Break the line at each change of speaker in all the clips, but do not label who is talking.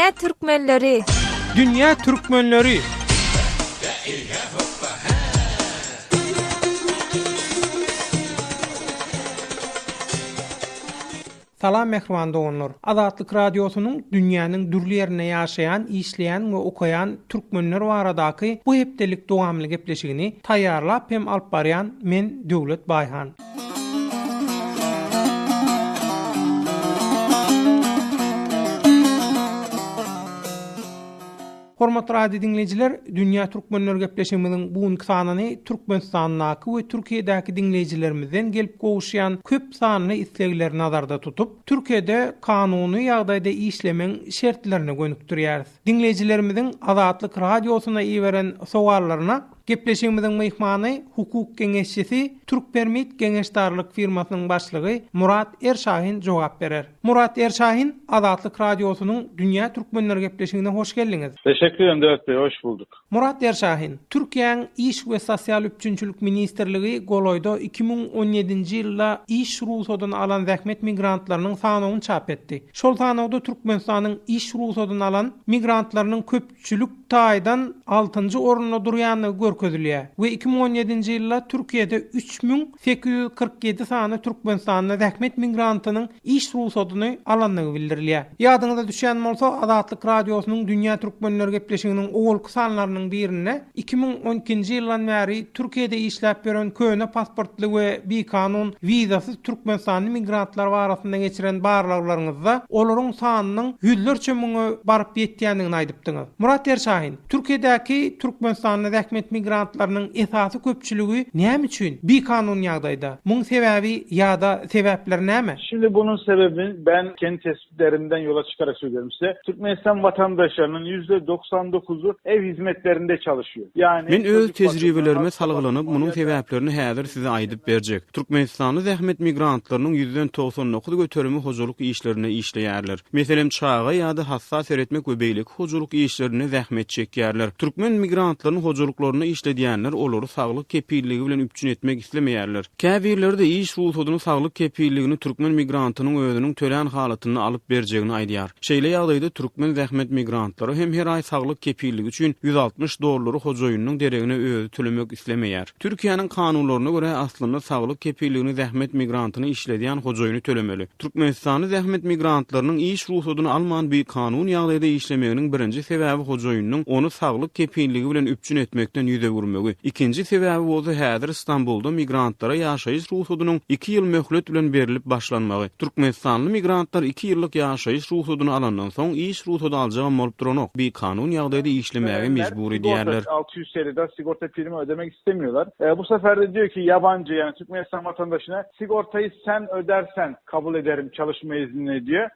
Dünýä türkmenleri!
Dünýä türkmenleri! Salam mähriban doganlar! Azatlyk Radiosynyň dünýäniň dürli ýerinde ýaşaýan, işleýän we okaýan türkmenler baradaky bu hepdelik dowamly gepleşigini taýýarlap hem alyp barýan men Döwlet Baýhan. Hormatly radio diňleýjiler, Dünýä Türkmenleri gepleşigimiziň bu günki sanyny Türkmenistandaky we Türkiýedäki diňleýjilerimizden gelip gowuşýan köp sanly islegleri nazarda tutup, Türkiýede kanuny ýagdaýda işlemegiň şertlerine gönükdirýäris. Diňleýjilerimiziň Azatlyk Radiosyna iberen sowallaryna Gepleşigimiziň myhmany hukuk geňeşçisi, Türkpermit geňeşdarlyk firmasynyň başlygy Murat Erşahin jogap berer. Murat Erşahin, Azatlyk Radiosynyň Dünýä Türkmenleri gepleşigine hoş geldiňiz.
Teşekkür ederim Döwlet Bey, hoş bulduk.
Murat Erşahin, Türkiýäň Iş we sosial üpjünçilik ministrligi golaýda 2017-nji ýylda iş rugsadyny alan zähmet migrantlarynyň sanawyny çap etdi. Şol sanawda Türkmenistanyň iş rugsadyny alan migrantlarynyň köpçülik taýdan altynjy orunda durýandygy görkezilýär we 2017-nji ýylda Türkiýede 3847 sany türkmenistanly zähmet migrantynyň iş rugsadyny alandygy bildirilýär. Ýadyňyza düşýän bolsa, Azatlyk Radiosynyň Dünýä Türkmenleri gepleşiginiň owalky sanlarynyň birinde 2012-nji ýyldan bäri Türkiýede işläp ýören köne pasportly we bikanun wizasyz türkmenistanly migrantlar barasynda geçiren barlaglaryňyzda olaryň sanynyň ýüzlerçe müňe baryp ýetýändigini aýdypdyňyz. Murat Erşahin, Türkiýedäki türkmenistanly zähmet migrantlarynyň esasy köpçüligi näme üçin bikanun ýagdaýda? Muň sebäbi ýa-da sebäpleri näme?
Şimdi bunun sebebi ben kendi tespitlerimden yola çıkarak söylüyorum size. Türkmenistan vatandaşlarının %99'u ev hizmetlerinde çalışıyor. Yani
Men öz tejribelerime salgylanyp, munuň sebäplerini häzir size aýdyp berjek. Türkmenistanly zähmet migrantlarynyň ýüzden 99 göterimi hojalyk işlerinde işleýärler. Meselem, çaga ýa-da hassa seretmek we beýleki hojalyk işlerinde zähmet çekýärler. Türkmen migrantlaryny hojalyklarynda işledýänler olary saglyk kepilligi bilen üpjün etmek islemeýärler. Käbirleri-de iş rugsadyny saglyk kepilligini türkmen migrantynyň özüniň tölän halatynda alyp berjegini aýdýar. Şeýle ýagdaýda türkmen zähmet migrantlary hem her aý saglyk kepilligi üçin 160 dollary hojaýynynyň deregine özi tölemek islemeýär. Türkiýäniň kanunlaryna görä, aslynda saglyk kepilligini zähmet migrantyny işledýän hojaýyny tölemeli. Türkmenistanly zähmet migrantlarynyň iş rugsadyny alman bikanun ýagdaýda işlemeginiň birinji sebäbi hojaýynynyň ony saglyk kepilligi bilen üpjün etmekden ýüz öwürmegi. Ikinji sebäbi bolsa häzir Stambulda migrantlara ýaşaýyş rugsadynyň iki ýyl möhlet bilen berlip başlanmagy. Türkmenistanly migrantlar iki ýyllyk ýaşaýyş rugsadyny alandan soň iş rugsady aljagam bolup duranok, bikanun ýagdaýda işlemäge mejbur edýärler.
600 TL'den sigorta primi ödemek istemiyorlar. Bu sefer de diyor ki yabancı yani Türkmenistan vatandaşına sigortayı sen ödersen kabul ederim çalışma iznini diyor.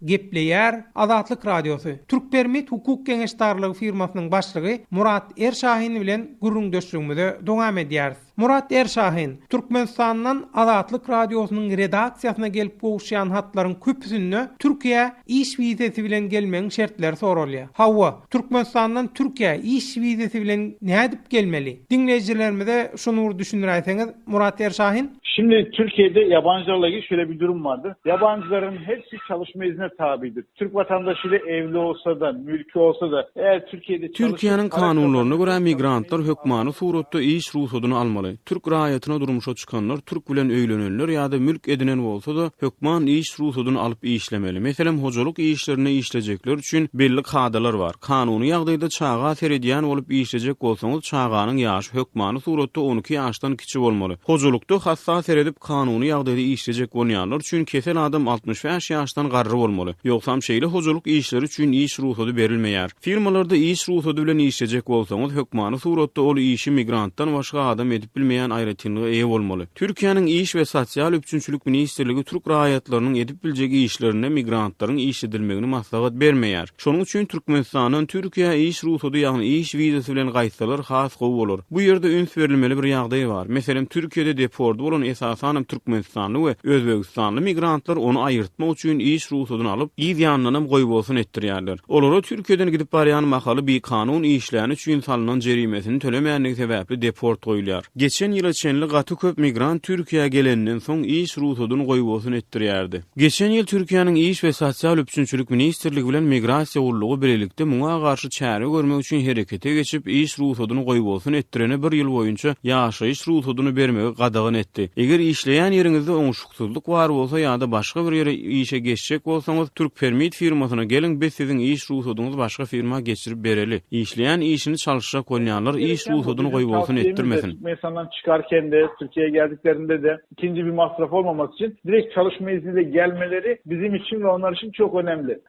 Gepleýär Azatlyk Radiosy, Türkpermit hukuk geňeşdarlygy firmasynyň başlygy Murat Erşahin bilen gürrüňdeşligimize dowam edýäris. Murat Erşahin, Türkmenistandan Azatlyk Radiosynyň redaksiýasyna gelip gowuşýan hatlaryň köpüsinde Türkiýä iş wizasy bilen gelmegiň şertleri soralýar. Hawa, Türkmenistandan Türkiýä iş wizasy bilen nädip gelmeli? Diňleýjilerimize şuny bir düşündiräýseňiz, Murat Erşahin?
Şimdi Türkiye'de yabancılarla ilgili şöyle bir durum vardır. Yabancıların hepsi çalışma iznine tabidir. Türk vatandaşıyla evli olsa da, mülkü olsa da eğer Türkiye'de çalışıp
Türkiýäniň
para
kanunlaryna
kazanıyorsa
görä
çalışma
migrantlar
izni
hökmany suratda iş rugsadyny almaly. Türk raýatyna durmuşa çykanlar, türk bilen öýlenenler ýa-da mülk edinen bolsa-da, hökman iş rugsadyny alyp işlemeli. Meselem, hojalyk işlerinde işlejekler üçin belli kadalar bar. Kanuny ýagdaýda çaga seredýän bolup işlejek bolsaňyz, çaganyň ýaşy hökmany suratda 12 ýaşdan kiçi bolmaly. Hojalykda hassa seredip kanuny ýagdaýda işlejek bolýanlar üçin kesel adam 65 ýaşdan garry bolmaly. Ýogsam şeýle hojalyk işleri üçin iş rugsady berilmeýär. Firmalarda iş rugsady bilen işlejek bolsaňyz, hökmany suratda ol işi migrantdan başga adam edip bilmeýän aýratynlyga eýe bolmaly. Türkiýäniň Iş we sosial üpjünçilik ministrligi türk raýatlarynyň edip biljek işlerinde migrantlaryň işledilmegini maslahat bermeýär. Şonuň üçin Türkmenistandan Türkiýä iş rugsady ýagny iş wizasy bilen gaýtsalar has gowy bolar. Bu ýerde üns berilmeli bir ýagdaý bar. Meselem Türkiýede depordy bolan esasanam türkmenistanly we özbegistanly migrantlar ony aýyrtmak üçin iş rugsadyny alyp, yz ýanyndanam goýbolsun etdirýärler. Olara Türkiýeden gidip barýan mahaly bikanun işläni üçin salnan jerimesini tölemänligi sebäpli deport goýulýar. Geçen ýyla çenli gaty köp migrant Türkiýä gelenden soň iş rugsadyny goýbolsun etdirýärdi. Geçen ýyl Türkiýäniň Iş we sosial üpjünçilik ministrligi bilen Migrasiýa gullugy bilelikde muňa garşy çäre görmek üçin herekete geçip, iş rugsadyny goýbolsun etdirene bir ýyl boýunça ýaşaýyş rugsadyny bermegi gadagan etdi. Eger işleýän ýeriňizde oňşuksyzlyk bar bolsa ýa-da başga bir ýere işe geçjek bolsaňyz, Türkpermit firmasyna geliň, biz siziň iş rugsatňyzy başga firma geçirip bereli. Işleýän işini çalyşjak bolýanlar iş rugsadyny goýbolsun etdirmesin.
Türkmenistandan çykarken-de, Türkiýä geldiklerinde-de ikinji bir masraf olmaması için direkt çalışma izniyle gelmeleri bizim için ve onlar için çok önemli.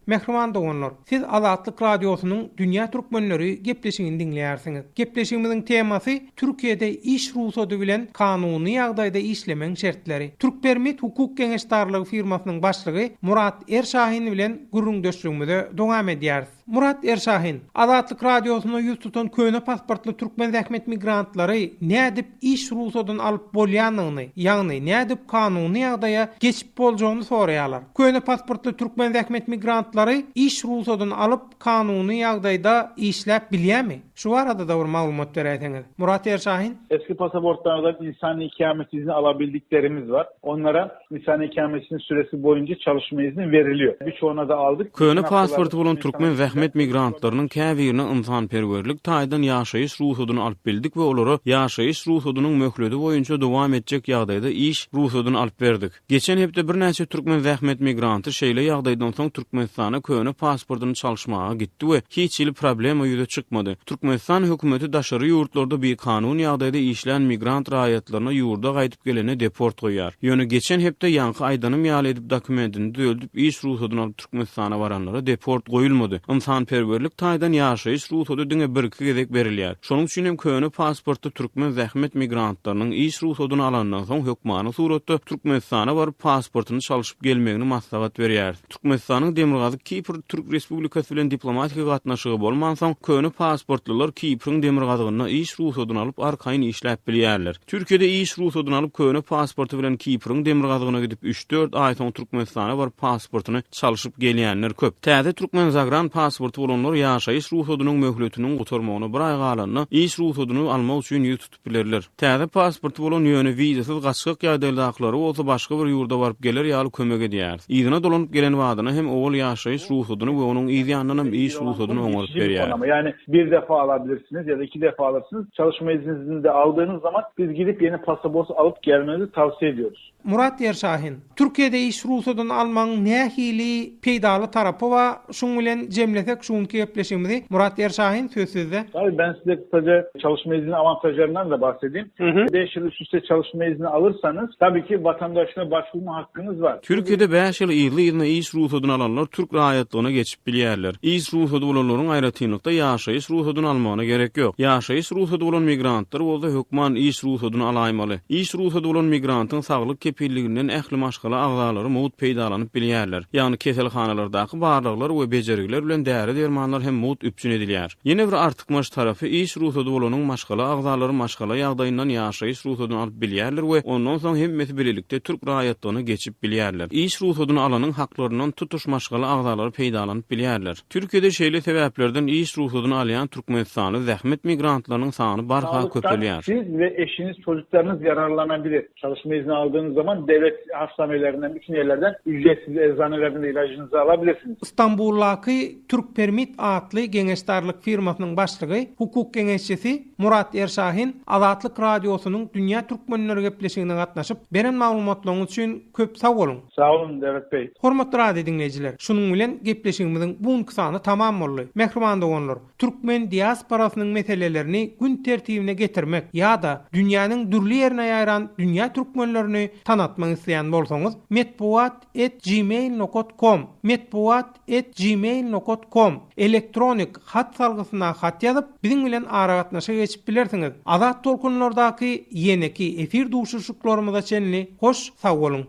Mähriban doganlar, siz Azatlyk Radiosynyň Dünýä Türkmenleri gepleşigini diňleýärsiňiz. Gepleşigimiziň temasy Türkiýede iş rugsady bilen kanuny ýagdaýda işlemegiň şertleri. Türkpermit hukuk geňeşdarlygy firmasynyň başlygy Murat Erşahin bilen gürrüňdeşligimize dowam edýäris. Murat Erşahin, Azatlyk Radiosyna ýüz tutan köne pasportly türkmen zähmet migrantlary nädip iş rugsadyny alyp bolýanyny, ýagny nädip kanuny ýagdaýa geçip boljagyny soraýarlar. Köne pasportly türkmen zähmet migrantlary iş rugsadyny alyp, kanuny ýagdaýda işläp bilýärmi? Şu barada-da bir maglumat beräýseňiz. Murat Erşahin.
Eski pasaportlardan insani ikamet izni alabildiklerimiz bar. Onlara İnsani ikametiniň süresi boýunça çalışma izni veriliyor. Birçoğuna da aldyk.
Köne pasporty bolan türkmen zähmet migrantlarynyň käbirine ynsanperwerlik taýdan ýaşaýyş rugsadyny alyp bildik we olara ýaşaýyş rugsadynyň möhleti boýunça dowam etjek ýagdaýda iş rugsadyny alyp berdik. Geçen hepde birnäçe türkmen zähmet migranty şeýle ýagdaýdan soň Türkmenistana köne pasportyny çalyşmaga gitdi we hiç hili problema ýüze çykmady. Türkmenistan hökümeti daşary ýurtlarda bikanun ýagdaýda işlän migrant raýatlaryna ýurda gaýdyp gelene deport goýýar. Ýöne geçen hepde ýaňky aýdanym ýaly edip dokumentini düzeldip iş rugsadyny alyp Türkmenistana baranlara deport goýulmady. Ynsanperwerlik taýdan ýaşaýyş rugsady diňe birki gezek berilýär. Şonuň üçin hem köne pasportly türkmen zähmet migrantlarynyň iş rugsadyny alandan soň hökmany suratda Türkmenistana baryp pasportyny çalşyp gelmegini maslahat berýäris. Türkmenistanyň Demirgazyk Kipr Türk Respublikasy bilen diplomatiki gatnaşygy bolmansoň, köne pasportlylar Kipriň demirgazygynda iş rugsadyny alyp arkaýyn işläp bilýärler. Türkiýede iş rugsadyny alyp köne pasporty bilen Kipriň demirgazygyna gidip üç-dört aý soň Türkmenistana baryp pasportyny çalşyp gelýänler köp. Täze türkmen zagran pasporty bolanlar ýaşaýyş rugsadynyň möhletiniň gutarmagyna bir aý galanda iş rugsadyny almak üçin ýüz tutup bilerler. Täze pasporty bolan ýöne wizasyz gaçgak ýagdaýdakylary bolsa başga bir ýurda baryp geler ýaly kömek edýäris. Yzyna dolanyp gelen badyna hem owal ýaşaýyş rugsadyny we onuň yz ýanyndanam iş rugsadyny oňaryp berýäris.
Ýagny bir defa alabilirsiniz ya da iki defa alırsınız. Çalışma izninizi de aldığınız zaman biz gidip yeni pasaport alıp gelmenizi tavsiye ediyoruz.
Murat Ýerşahin, Türkiýede iş rugsadyny almagyň nähili peýdaly tarapy bar? Şuň bilen jemlesek şu günki gepleşigimizi. Murat Ýerşahin, söz sizde.
Tabii ben size kısaca çalışma izni avantajlarından da bahsedeyim. 5 yıl üst üste çalışma izni alırsanız tabii ki vatandaşlığa başvurma hakkınız var.
Türkiýede 5 ýyl yzly-yzyna iş rugsadyny alanlar türk raýatlygyna geçip bilýärler. Iş rugsady bolanlaryň aýratynlykda ýaşaýyş rugsadyny almagyna gerek ýok. Ýaşaýyş rugsady bolan migrantlar bolsa hökman iş rugsadyny alaýmaly. Iş rugsady bolan migrantyň saglyk kepilliginden ähli maşgala agzalary mugt peýdalanyp bilýärler. Ýagny keselhanalardaky barlaglar we bejergiler bilen däri-dermanlar hem mugt üpjün edilýär. Ýene bir artykmaç tarapy iş rugsady bolanyň maşgala agzalary maşgala ýagdaýyndan ýaşaýyş rugsadyny alyp bilýärler we ondan soň hemmesi bilelikde türk raýatlygyna geçip bilýärler. Iş rugsadyny alanyň haklaryndan tutuş maşgala agzalary peýdalanyp bilýärler. Türkiýede şeýle sebäplerden iş rugsadyny alýan türkmenistanly zähmet migrantlarynyň sany barha köpelýär.
Siz we eşiniz, çocuklarynız yararlanabilir. Çalışma izni aldığınız zaman devlet hastanelerinden, bütün yerlerden ücretsiz eczanelerden de ilacınızı alabilirsiniz.
Stambuldaky Türkpermit atly geňeşdarlyk firmasynyň başlygy, hukuk geňeşçisi Murat Erşahin Azatlyk Radiosynyň Dünýä Türkmenleri gepleşigine gatnaşyp, beren maglumatlaryňyz üçin köp sag boluň!
Sag boluň, Döwlet beý!
Hormatly radio diňleýjiler, şunuň bilen gepleşigimiziň bu günki sany tamam boldy. Mähriban doganlar, türkmen diasporasynyň meselelerini gün tertibine getirmek ýa-da dünýäniň dürli ýerine ýaýran dünýä türkmenlerini tanatmak isleýän bolsaňyz, metbugat et gmail nokat kom, metbugat et gmail nokat kom elektronik hat salgysyna hat ýazyp, biziň bilen aragatnaşyga geçip bilersiňiz. Azat tolkunlardaky ýeneki efir duşuşyklarymyza çenli hoş sag boluň!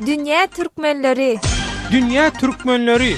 Dünýä türkmenleri!
Dünýä türkmenleri!